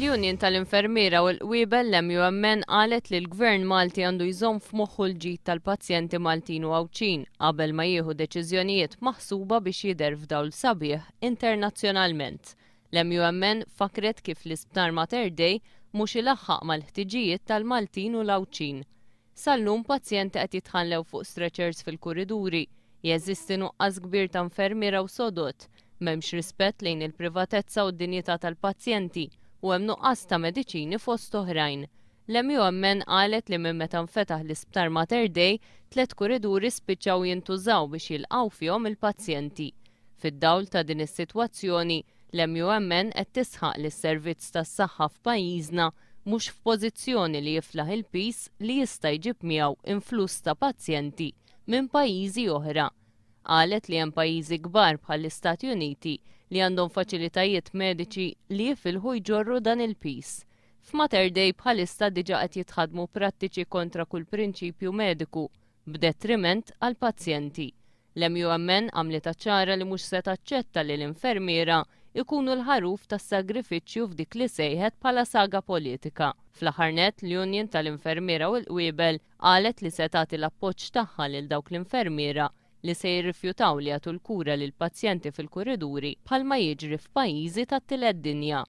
L-Union tal-Infermiera u l-Qwiebel l-MUMN qalet li l-Gvern Malti għandu jżomm f'moħħu l-ġid tal-pazjenti Maltin u Għawdxin qabel ma jieħu deċiżjonijiet maħsuba biex jidher f'dawl sabiħ internazzjonalment. L-MUMN fakkret kif l-Isptar Mater Dei mhux ilaħħaq mal-ħtiġijiet tal-Maltin u l-Għawdxin. Sal-lum pazjenti qed jitħallew fuq stretchers fil-kuriduri, jeżisti nuqqas kbir ta' infermiera u sodod, m'hemmx rispett lejn il-privatezza u d-dinjità tal-pazjenti u hemm nuqqas ta' mediċini fost oħrajn. L-MUMN qalet li minn meta nfetaħ l-Isptar Mater Dei, tlett kuriduri spiċċaw jintużaw biex jilqgħu fihom il-pazjenti. Fid-dawl ta' din is-sitwazzjoni, L-MUMN qed tisħaq li s-servizz tas-saħħa f'pajjiżna mhux f'pożizzjoni li jiflaħ il-piż li jista' jġib miegħu influss ta' pazjenti minn pajjiżi oħra. Qalet li hemm pajjiżi kbar bħall-Istati Uniti li għandhom faċilitajiet mediċi li jifilħu jġorru dan il-piż. F'Mater Dei bħalissa diġà qed jitħaddmu prattiċi kontra kull prinċipju mediku b'detriment għall-pazjenti. L-MUMN għamlitha ċara li mhux se taċċetta li l-infermiera jkunu l-ħaruf tas-sagrifiċċju f'dik li sejħet bħala saga politika. Fl-aħħar nett, l-Union tal-Infermiera u l-Qwiebel qalet li se tagħti l-appoġġ tagħha lil dawk l-infermiera li se jirrifjutaw li jagħtu l-kura lill-pazjenti fil-kuriduri bħalma jiġri f'pajjiżi tat-tielet dinja.